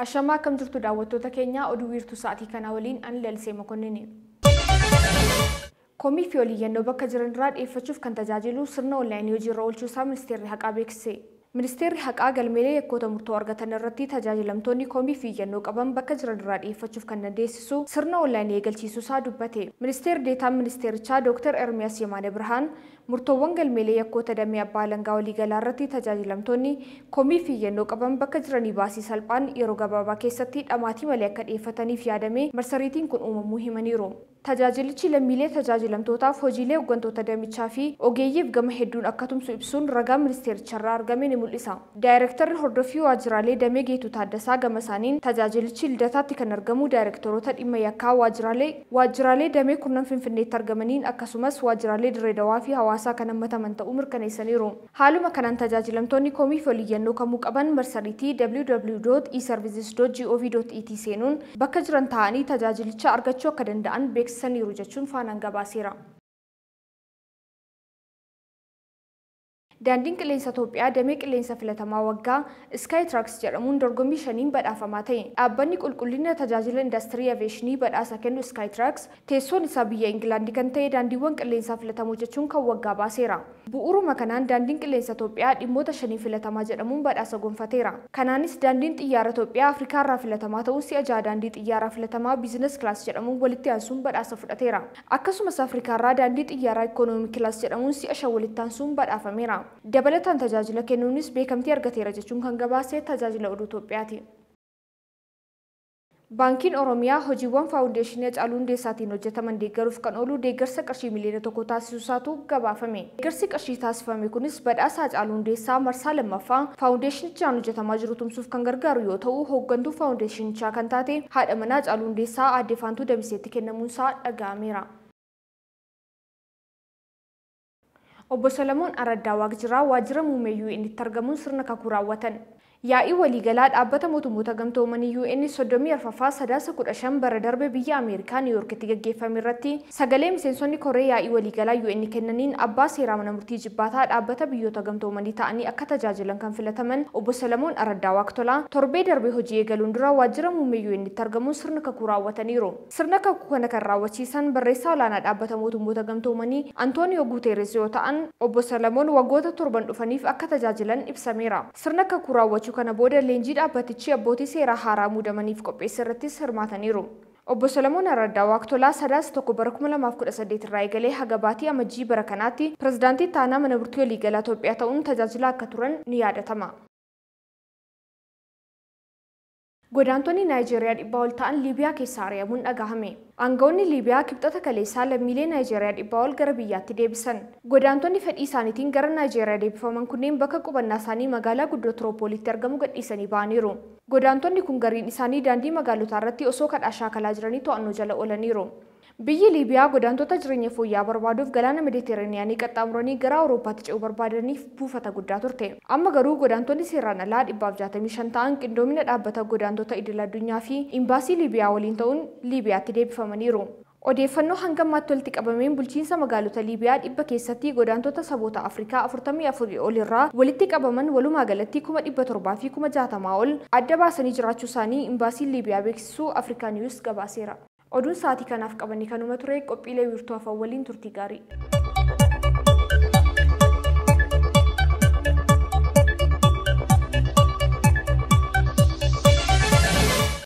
Ashamaa akkam jirtu daawwattoota keenya oduu wiirtuu sa'aatii kanaa waliin ani Lalisee Mokonnin. Komii fi oliyyannoo bakka jiran irraa dhiyeeffachuuf kan tajaajilu sirna onlaayinii hojiirra oolchuu isaa ministeerri haqaa beeksise. Ministeerri haqaa galmeelee yakkoota murtoo argatan irratti tajaajilamtoonni komii fi iyyannoo qaban bakka jiran irraa dhiyeeffachuuf kan dandeessisu sirna onlaayinii eegalchiisuu isaa dubbate. Ministeerri deetaan ministeerichaa Dr. Ermiyaas Yemaane Birhaan murtoowwan galmeelee yakkoota damee abbaa alangaa waliigalaa irratti tajaajilamtoonni komii fi iyyannoo qaban bakka jiranii baasii salphaan yeroo gabaabaa keessatti dhamaatii malee akka dhiyeeffataniif yaadame marsariitiin kun uumamuu himaniiru. Tajaajilichi lammiilee tajaajilamtootaaf hojiilee hooggantoota damichaa fi ogeeyyiif gama hedduun akka tumsu ibsuun ragaa ministeericharraa argame ni mul'isa. Daayirektarri hordoffii waajjiraalee damee Geetuu Taaddasaa gama isaaniin tajaajilichi Lidataatti kan argamu daayirektoroota dhimma yakkaa waajjiraalee damee kurnan Finfinneetti argamaniin akkasumas waajjiraalee Dirree Dawaa fi Hawaasaa kan hammataman ta'uu mirkaneessaniiru. Haaluma kanaan tajaajilamtoonni komii fi oliyyannoo kamuu qaban marsariitii www.eservices.gov.et seenuun bakka jiran taa'anii tajaajilicha argachuu akka danda'an beeksisaniiru jechuun Faanaan gabaaseera. Daandiin qilleensa Itoophiyaa damee qilleensa filatamaa waggaa Skytrax jedhamuun dorgommii shaniin badhaafamaa ta'e. Dhaabbanni qulqullina tajaajila indastirii aviyeeshinii badhaasa kennu Skytrax teessoon isaa biyya Ingilaandii kan ta'e daandiiwwan qilleensaa filatamoo jechuun kan waggaa baaseera. Bu'uuruma kanaan daandiin qilleensa Itoophiyaa dhimmoota shaniin filatamaa jedhamuun badhaasa gonfateera. Kanaanis daandiin xiyyaara Itoophiyaa Afrikaa irraa filatamaa ta'uu si'a jaha daandii xiyyaaraa filatamaa business class jedhamuun walitti aansuun badhaasa fudhateera. Akkasumas Afrikaa irraa daandii xiyyaaraa economy class jedhamuun si'a shan walitti aansuun badhaafameera. Dabalataan tajaajila kennuunis beekamtii argateera jechuun kan gabaase tajaajila oduu Itoophiyaati. Baankiin Oromiyaa hojiiwwan faawundeeshinii Hacaaluu Hundeessaatiin hojjetaman deeggaruuf kan oolu deeggarsa qarshii miliyoona 1 taasisuu isaatu gabaafame. Deeggarsi qarshii taasifame kunis badhaasa Hacaaluu Hundeessaa marsaa lammaffaa faawundeeshinichaan hojjetamaa jiru tumsuuf kan gargaaru yoo ta'u, hooggantuu faawundeeshinichaa kan taate haadha manaa Hacaaluu Hundeessaa aadde Faantuu Damiseetti kennamuunsaa dhaga'ameera. Obbo Solomoon Araddaa Waaqjiraa waajjira muummee UN'tti argamuun sirna kakuu raawwatan. Yaa'ii waliigalaa dhaabbata mootummoota gamtoomanii UN 34ffaa Sadaasa 15 bara darbe biyya Ameerikaa Niiwuorkitti gaggeeffame irratti sagalee miseensonni koree yaa'ii waliigalaa UN kennaniin abbaa seeraa mana murtii jibbaataa dhaabbata biyyoota gamtoomanii ta'anii akka tajaajilan kan filataman Obbo Solomoon Araddaa Waaqtolaa torbee darbe hojii eegaluun dura waajjira muummee UN'tti argamuun sirna kakuu raawwataniiru. Sirna kakuu kana kan raawwachiisan barreessaa olaanaa dhaabbata mootummoota gamtoomanii Antooniyoo Guuteeres yoo ta'an Obbo Solomoon waggoota 7 dhufaniif akka tajaajilan ibsameera. Sirna kakuu raawwachuu kana booda leenjii dhaabbatichi abbootii seeraa haaraa muudamaniif qopheesse irrattis hirmaataniiru. Obbo Solomoon Araddaa Waaqtolaa Sadaasa 1 bara 2018 irraa eegalee haga baatii amajjii bara kanaatti pirezidaantii itti aanaa mana murtii waliigalaa Itoophiyaa ta'uun tajaajila akka turan ni yaadatama. Godaantonni Naayijeeriyaa 100 ol ta'an Liibiyaa keessaa ari'amuun dhagahame. Aangawoonni Liibiyaa kibxata kaleessaa lammiilee Naayijeeriyaa 100 ol gara biyyaatti deebisan. Godaantonni fedhii isaaniitiin gara Naayijeeriyaa deebifaman kunneen bakka qubannaa isaanii magaalaa guddoo Tiroopoolitti argamu gadhiisanii ba'aniiru. Godaantonni kun gariin isaanii daandii magaalotaa irratti osoo kadhaa shaakalaa jiranii to'annoo jala oolaniiru. Biyyi Liibiyaa godaantota jireenya fooyya'aa barbaaduuf galaana Meediteraaniyaanii qaxxaamuranii gara Awurooppaatti ce'uu barbaadaniif buufata guddaa turte. Amma garuu godaantonni seeraan alaa 165 ta'an qindoomina dhaabbata godaantota idil addunyaa fi imbaasii Liibiyaa waliin ta'uun Liibiyaatti deebifamaniiru. Odeeffannoo hanga ammaatti walitti qabameen bulchiinsa magaalota Liibiyaa 100 keessatti godaantota saboota Afrikaa 44 ol irraa walitti qabaman walumaa galatti 760,000 ol adda baasanii jiraachuu isaanii imbaasiin Liibiyaa beeksisuu Afrikaa Niwus gabaaseera. Oduun sa'aatii kanaaf qabanne kanuma ture. Qophiilee wiirtuu hafan waliin turtii gaarii.